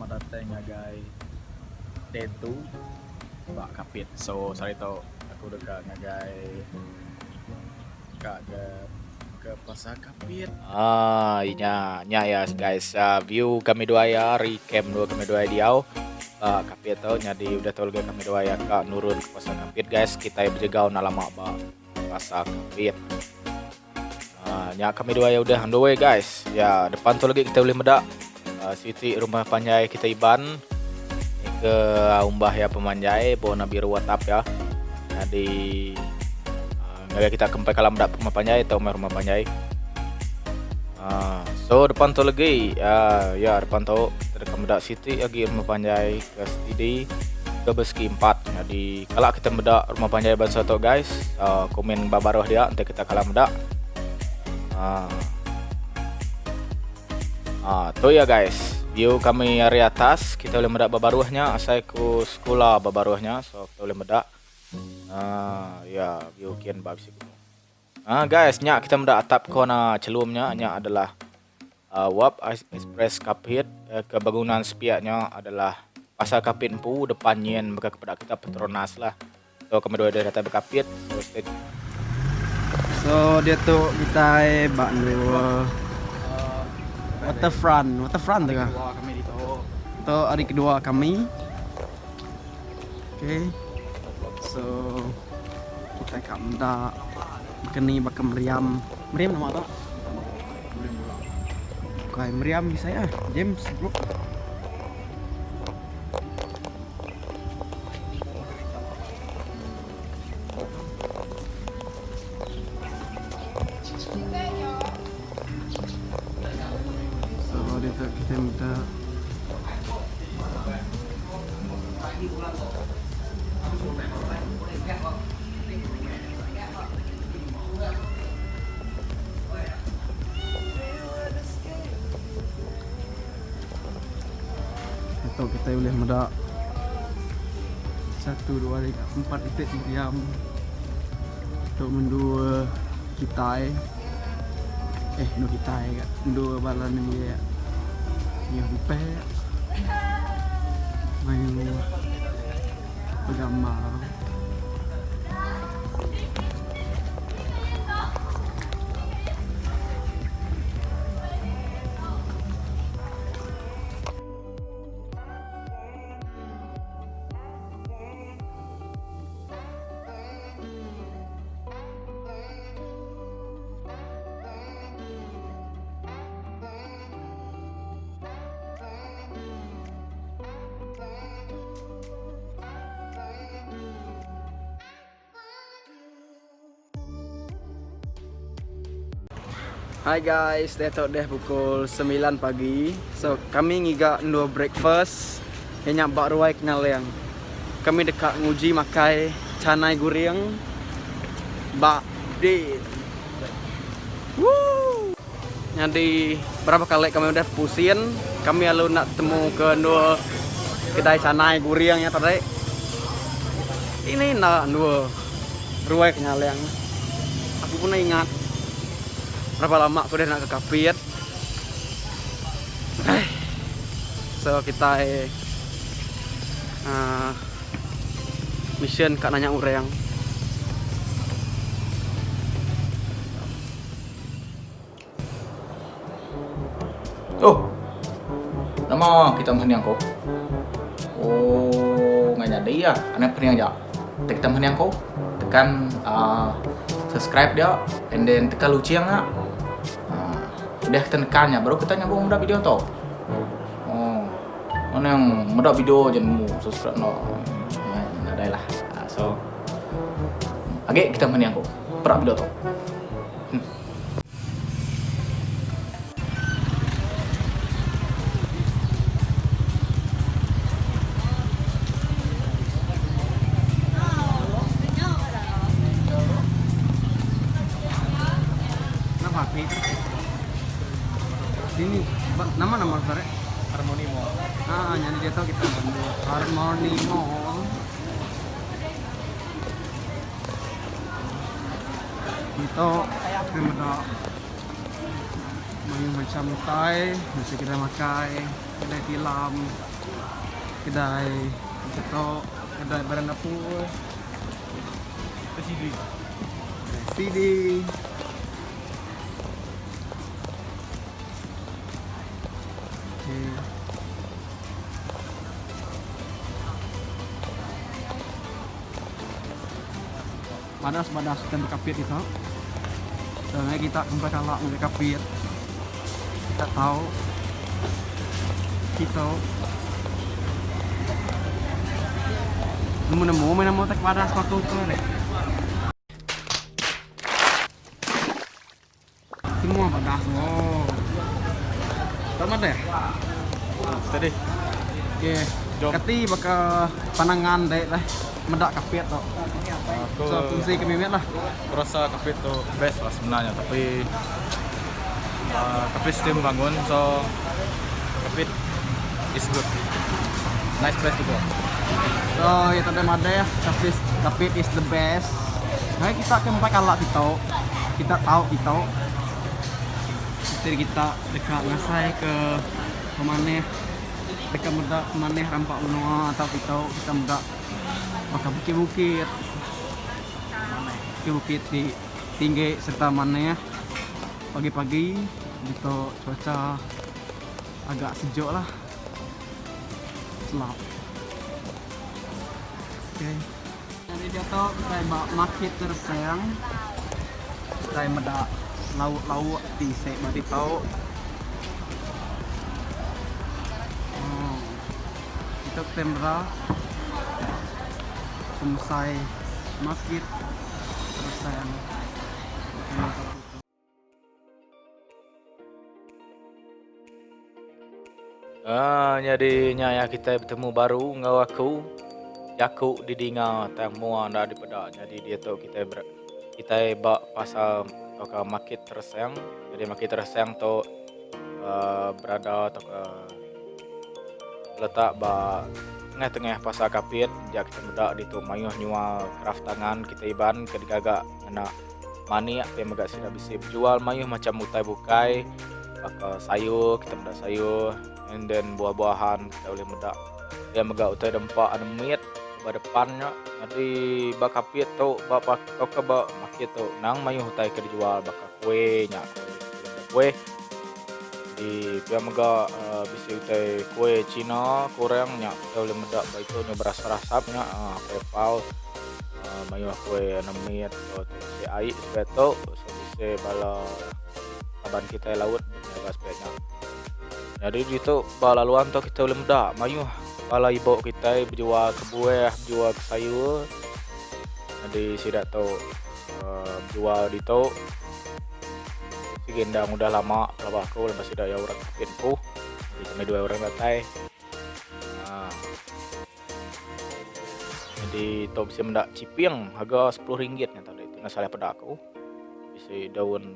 Selamat datai ngagai Day 2 ba Kapit. So sehari tu aku deka ngagai ka ke ke pasar Kapit. Ah inya nya iya guys view kami duai iya ari camp dua kami duai diau ba Kapit tu nyadi udah tu legi kami duai iya ka nurun ke pasar Kapit guys kitai bejegau enda lama ba pasar Kapit. Haa nya kami duai udah on the way guys. Ya depan tu lagi kita boleh meda uh, siti rumah panjai kita Iban ke umbah ya pemanjai bona biru atap ya. Jadi uh, ngagai kita kempai kalam meda rumah panjai atau rumah panjai. Uh, so depan tu lagi uh, ya depan tu kita deka meda siti lagi rumah panjai ke stidi ke besegi empat. Jadi kala kita meda rumah panjai bansa tu guys, uh, komen ba baruh dia enti kita kala meda. Uh, uh, tu ya guys, view kami ari atas kita boleh meda ba baruhnya asai ku sekula ba baruhnya so kita boleh meda. Uh, ya view kian ba bisi gunung. Ah guys, nya kita meda atap kona chelum nya nya adalah uh, Wap Express Kapit uh, ke bangunan sepiak nya adalah pasar Kapit empu depan nyin baka kepada kita Petronas lah. So kami dua dah datai bekapit. So stay So diatu kitai ba endur waterfront, waterfront tu kah? Tu hari kedua kami. Okay. So kita ka meda baka ni baka meriam. Meriam nama tu? Bukai meriam bisai ah. James bro. So ditu kita meda Ditu kitai ulih meda satu dua tiga empat iti meriam tu mendu kitai eh mendu kitai ga mendu bala nembiak nyau dipek mayuh begambar. Hi guys, diatu deh pukul 9 pagi. So kami ngiga endur breakfast iya nya ba ruai Kenyalang. Kami deka nguji makai canai guring ba din. Woo! Nyadi berapa kali kami udah pusin, kami lalu enda tetemu ke endur kedai canai guring nya tadi. Ini enda endur ruai Kenyalang. Aku pun enda ingat berapa lama aku udah enda ke Kapit. Aih. So kitai uhh mission ka nanya orang. Oh. Nama kita meheniang ko? Oh, ngai nyadi ah. Anak pening aja. Te kita meheniang ko. Tekan uh, subscribe dia and then tekan lucing ah. Uh, udah kita nekan nya baru kita nyambung meda video tu. Oh. Mana yang meda video je nemu subscribe no. Nadai lah. Uh, so Agi kita meheniang ko. Perak video tu. Hmm. Nama api tu? Sini, nama nama sare? Harmony Mall. Ah, nyadi dia tahu kita bandu Harmony Mall. Ditu kitai meda mayuh macham utai bisi kitai makai, kedai tilam. Kedai ketok, kedai barang dapur. CD. CD. Okay. Badas-badas dan bekapit kita. Dan kita kempai kalak ngagai kapit. Kita tau kita nemu-nemu meh nama utai ke badas ku aku tu deh. Semua badas oh. Tak madeh. Steady. Okey. Jom. Kati baka pandangan dek lah meda kapit tu. Aku So kongsi ke mimit lah. Aku rasa kapit tu best lah sebenarnya tapi uh, kapit still membangun so kapit is good. Nice place to go. So ya tadi madeh kapit kapit is the best. Hai kita ke empai kala kita. Kita tau kita. Kita kita deka ngasai ke pemaneh deka meda pemaneh rampa menua atau kita kita meda baka bukit-bukit. Bukit-bukit ti tinggi serta manah pagi-pagi ditu cuaca agak sejuk lah chelap. Okay. Nyadi diatu kitai ba market Teresang kitai meda lauk-lauk ti isi ba ditu. Uhh ditu kitai meda pemesai market Teresang. Aaa nyadi nya iya kitai betemu baru enggau aku jaku didinga tang mua enda dipeda nyadi diatu kitai ber kitai ba pasar tauka market Teresang nyadi market Teresang tu aaa berada tauka letak ba tengah tengah pasar Kapit ja kitai meda ditu mayuh nyual kraftangan kitai Iban ke digaga ngena manik pia mega sida bisi bejual mayuh macam utai bukai baka sayur kita meda sayur and then buah buahan kita ulih meda pia mega utai da empa anu mit ba depan nya nyadi ba kapit tu ba tauka ba market tu nang mayuh utai ke dijual baka kuih nya kuih di pia mega uhh bisi utai kuih cina kurang nya kita ulih meda ba itu nya berasap rasap nya uhh kuih pau. Mayuh kuih anu mit bisi ai sepiak tu bisi bala kaban kitai laut nyaga sepiak nya. Nyadi ditu ba laluan tu kitai ulih meda mayuh bala ibo kitai bejual ke buah bejual ke sayur. Nyadi sida tu uhh bejual ditu sigi enda udah lama pelaba aku laban sida iya orang Kapit empu. Nyadi kami duai orang datai uhh. Nyadi tu bisi menda chiping harga sepuluh ringgit nya tadi ti salah peda aku. Bisi daun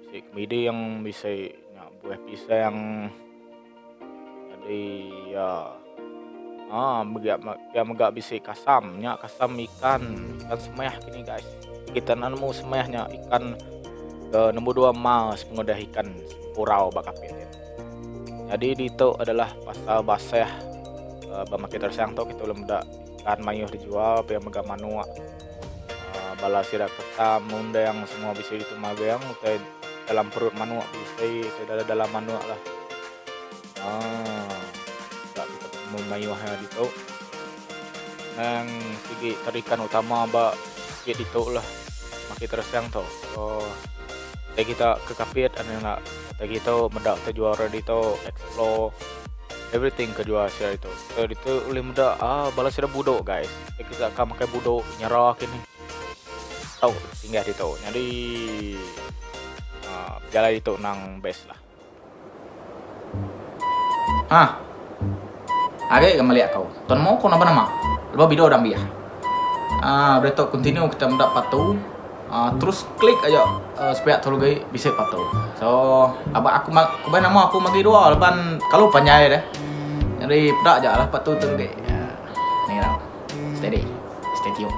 bisi kemiding bisi nya buah pisang. Nyadi iya aaa mega pia mega bisi kasam nya kasam ikan ikan semah kini guys. Kita enda nemu semah nya ikan ke nombor dua mas pengudah ikan purau ba kapit ti. Nyadi ditu adalah pasar basah ba market teresang tu kita ulih meda ikan mayuh dijual pia mega manuk uhh bala sida ketam undang semua bisi ditu magang utai dalam perut manuk bisi utai dalam dalam manuk lah uhh da kita betemu mayuh iya ditu. Nang sigi tarikan utama ba market ditu lah market teresang tu. So utai kita ke kapit anu ila. Utai gitu meda utai jual orang ditu explore everything ke jual sida ditu. So ditu ulih meda aaa bala sida budok guys. Enti kita ka makai budok nyera kinih tau singgah ditu. Nyadi aaa pejalai ditu nang best lah. Ha. Agi ga meli aku. Tau nemu ku namba nama. Lebuh video udah ambih. Aaa udah tu continue kita meda part 2. Aaa terus klik aja sepiak tu lagi bisi part 2. So aba aku ku bai nama aku magi dua laban kalu panjai deh. Jadi peda aja lah part 2 tu lagi. Ni ira. Steady. Stay tune.